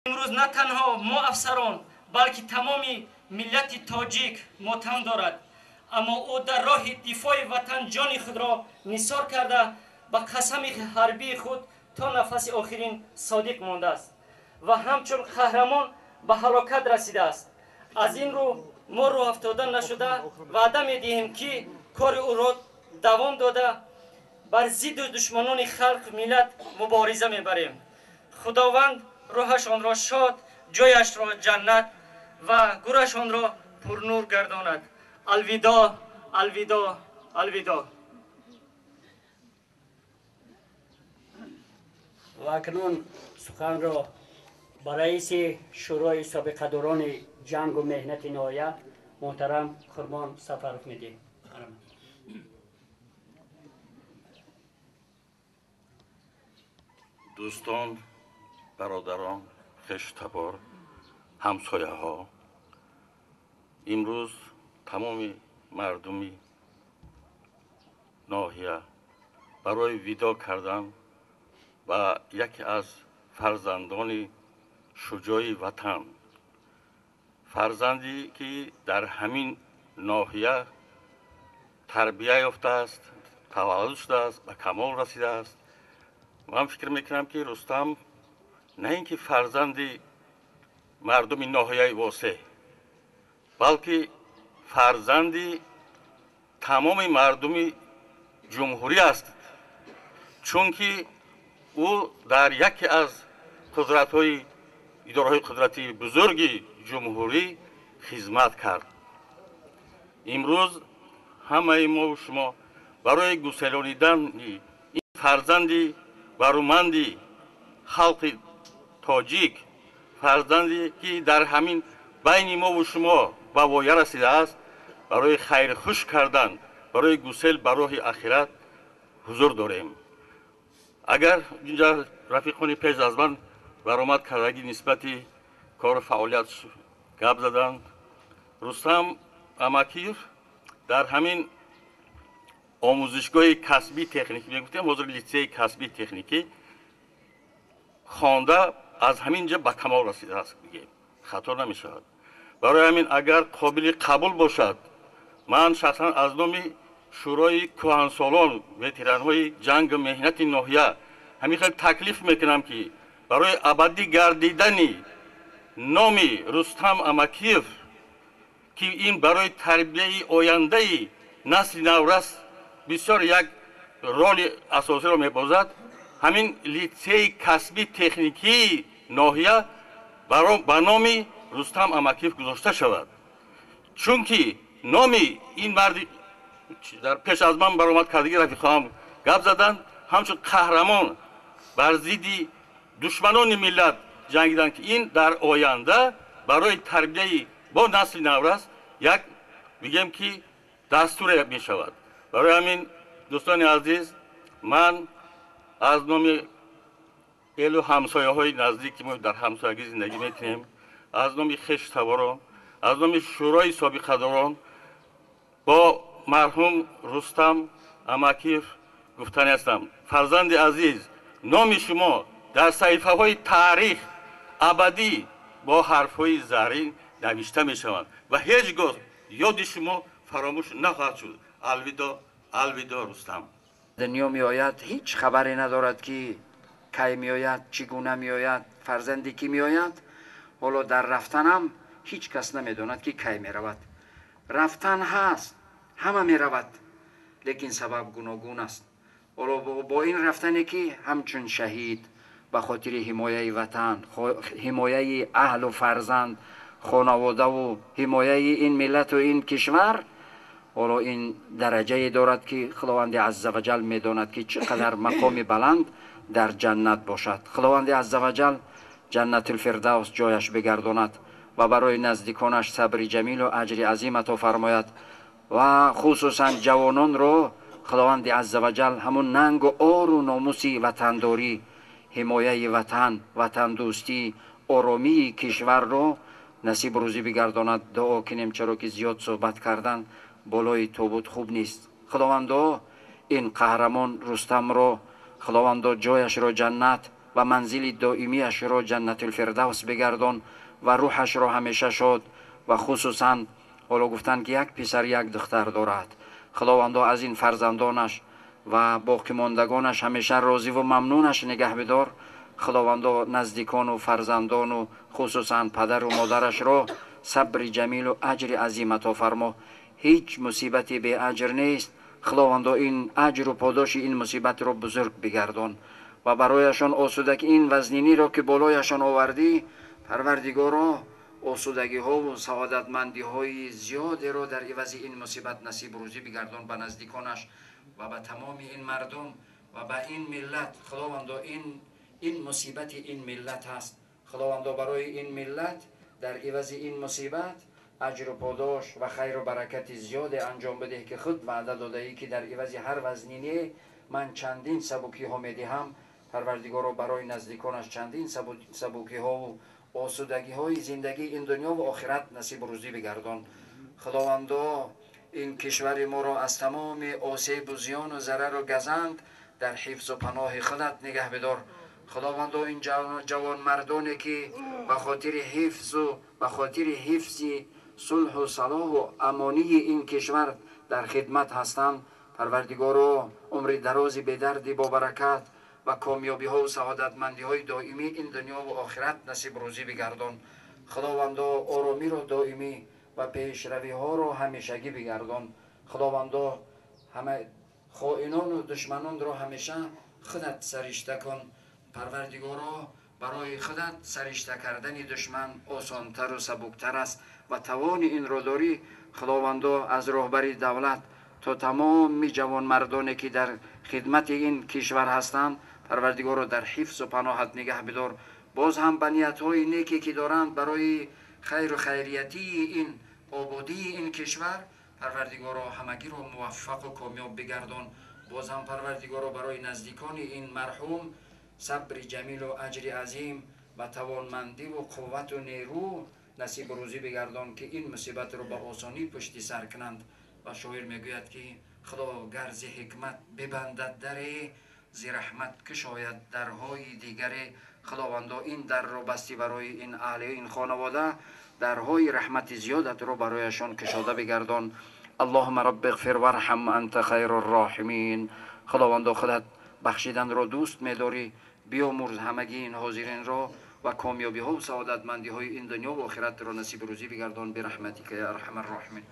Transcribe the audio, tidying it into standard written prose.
Имрӯз на танҳо мо афсарон, балки тамоми миллати тоҷик мотам дорад. Аммо ӯ дар роҳи дифои ватан ҷони худро нисор карда, ба қасами ҳарбии худ то нафаси охирин содиқ мондааст ва ҳамчун қаҳрамон ба ҳалокат расидааст. Аз ин рӯ мо рӯҳафтода нашуда ваъда медиҳем, ки кори ӯро давом дода, бар зидду душманони халқ, миллат мубориза мебарем. Худованд рӯҳашонро шод, ҷояшро ҷаннат ва гӯрашонро пурнур гардонад. Алвидо, алвидо, алвидо. Ва акнун суханро ба раиси Шӯрои собиқадорони ҷангу меҳнати ноҳия муҳтарам Қурбон Сафаров медиҳем. Дӯстон, бародарон, хештабор, ҳамсояҳо, имрӯз тамоми мардуми ноҳия барои видо кардан ба яке аз фарзандони шуҷои ватан, фарзанде ки дар ҳамин ноҳия тарбия ёфтааст, таваллуд шудааст, ба камол расидааст. Ман фикр мекунам, ки Рустам на ин ки фарзанди мардуми ноҳияи Восеъ, балки фарзанди тамоми мардуми ҷумҳурӣ аст, чунки ӯ дар яке аз қудратҳои идораҳои қудратии бузурги ҷумҳурӣ хизмат кард. Имрӯз ҳамаи мову шумо барои гуселонидани ин фарзанди баруманди халқи тоҷик, фарзанде ки дар ҳамин байни мову шумо ба воя расидааст, барои хайрхуш кардан, барои гусел ба роҳи ахират ҳузур дорем. Агар инҷа рафиқони пеш аз ман баромад кардагӣ нисбати кору фаъолият гап заданд, Рустам Амакиев дар ҳамин омӯзишгоҳи касбии техникӣ, мегуфтем ҳозир литсеи касбии техникӣ, хонда аз ҳамин ҷо ба камол расидааст, бигем хато намешавад. Барои ҳамин агар қобили қабул бошад, ман шахсан аз номи Шӯрои кӯҳансолон, ветеранҳои ҷангу меҳнати ноҳия ҳамин хел таклиф мекунам, ки барои абадӣ гардидани номи Рустам Амакиев, ки ин барои тарбияи ояндаи насли наврас бисёр як роли асосиро мебозад, ҳамин литсеи касбии техникии ноҳия ба номи Рустам Амакиев гузошта шавад, чунки номи ин марди дар пеш аз ман баромад кардагӣ рафиқоам гап заданд, ҳамчун қаҳрамон бар зидди душманони миллат ҷангиданд, ки ин дар оянда барои тарбияи бо насли наврас як бигем ки дастуре мешавад. Барои ҳамин, дӯстони азиз, ман аз номи элу ҳамсояҳои наздик, ки мо дар ҳамсоягӣ зиндагӣ мекунем, аз номи хештаборон, аз номи Шӯрои собиқадорон бо марҳум Рустам Амакиев гуфтанӣ ҳастам: фарзанди азиз, номи шумо дар саҳифаҳои таърих абадӣ бо ҳарфҳои заррин навишта мешаванд ва ҳеҷ гоҳ ёди шумо фаромӯш нахоҳад шуд. Алвидо, алвидо, Рустам. Дунё меояд, ҳеҷ хабаре надорад, ки кай меояд, чӣ гуна меояд, фарзанде ки меояд. Ҳоло дар рафтанам ҳеҷ кас намедонад, ки кай меравад. Рафтан ҳаст, ҳама меравад, лекин сабаб гуногун аст. Ҳоло бо ин рафтане, ки ҳамчун шаҳид ба хотири ҳимояи ватан, ҳимояи аҳлу фарзанд, хонаводаву ҳимояи ин миллату ин кишвар, ҳоло ин дараҷае дорад, ки Худованди азза ваҷал медонад, ки чӣ қадар мақоми баланд дар ҷаннат бошад. Худованди азза ваҷал Ҷаннатулфирдавс ҷояш бигардонад ва барои наздиконаш сабри ҷамилу аҷри азим ато фармояд ва хусусан ҷавононро Худованди азза ваҷал ҳамун нангу ору номуси ватандорӣ, ҳимояи ватан, ватандӯстӣ, оромии кишварро насиб рӯзӣ бигардонад. Дуо кунем, чаро ки зиёд суҳбат кардан болои тобут хуб нест. Худовандо, ин қаҳрамон Рустамро, Худовандо, ҷояшро ҷаннат. ва манзили доимиашро Ҷаннатулфирдавс бигардон ва рӯҳашро ҳамеша шод ва хусусан ҳоло гуфтанд, ки як писар, як духтар дорад. Худовандо, аз ин фарзандонаш ва боқимондагонаш ҳамеша розиву мамнунаш нигаҳ бидор. Худовандо, наздикону фарзандону хусусан падару модарашро сабри ҷамилу аҷри азим ато фармо. Ҳеҷ мусибате беаҷр нест. Худовандо, ин аҷру подоши ин мусибатро бузург бигардон ва барояшон осудаги ин вазниниро, ки болояшон овардӣ, Парвардигоро, осудагиҳову саодатмандиҳои зиёдеро дар ивази ин мусибат насиб рӯзӣ бигардон ба наздиконаш ва ба тамоми ин мардум ва ба ин миллат. Худовандо, ин мусибати ин миллат ҳаст. Худовандо, барои ин миллат дар ивази ин мусибат аҷру подош ва хайру баракати зиёде анҷом бидеҳ, ки худ ваъда додаӣ, ки дар ивази ҳар вазнине ман чандин сабукиҳо медиҳам. Парвардигоро, барои наздиконаш чандин сабукиҳову осудагиҳои зиндагии ин дунё ва охират насиб рӯзӣ бигардон. Худовандо, ин кишвари моро аз тамоми осебу зиёну зарару газанд дар ҳифзу паноҳи худат нигаҳ бидор. Худовандо, ин ҷавонмардоне, ки ба хотири ҳифзу ба хотири ҳифзи сулҳу салоҳу амонии ин кишвар дар хидмат ҳастанд, Парвардигоро, умри дарози бедарди бобаракат ва комёбиҳову саодатмандиҳои доимии ин дунёву охират насиб рӯзӣ бигардон. Худовандо, оромиро доимӣ ва пешравиҳоро ҳамешагӣ бигардон. Худовандо, ҳама хоинону душманонро ҳамеша худат саришта кун. Парвардигоро, барои худат саришта кардани душман осонтару сабуктар аст ва тавони инро дорӣ. Худовандо, аз роҳбари давлат то тамоми ҷавонмардоне, ки дар хидмати ин кишвар ҳастанд, Парвардигоро, дар ҳифзу паноҳат нигаҳ бидор. Боз ҳам ба ниятҳои неке, ки доранд барои хайру хайриятии ин ободии ин кишвар, Парвардигоро, ҳамагиро муваффақу комёб бигардон. Боз ҳам, Парвардигоро, барои наздикони ин марҳум сабри ҷамилу аҷри азим ва тавонмандиву қуввату нерӯ насибу рӯзӣ бигардон, ки ин мусибатро ба осонӣ пушти сар кунанд. Ва шоир мегӯяд, ки Худо гар зи ҳикмат бибандад даре, зи раҳмат кушояд дарҳои дигаре. Худовандо, ин дарро басти барои ин аҳли ин хонавода, дарҳои раҳмати зиёдатро барояшон кушода бигардон. Аллоҳума рабби иғфир варҳам, анта хайру рроҳимин. Худовандо, худат бахшиданро дӯст медорӣ. Биёмурз ҳамагии ин ҳозиринро ва комёбиҳову саодатмандиҳои ин дунё ва охиратро насиб рӯзӣ бигардон. Бираҳматика я арҳама рроҳимин.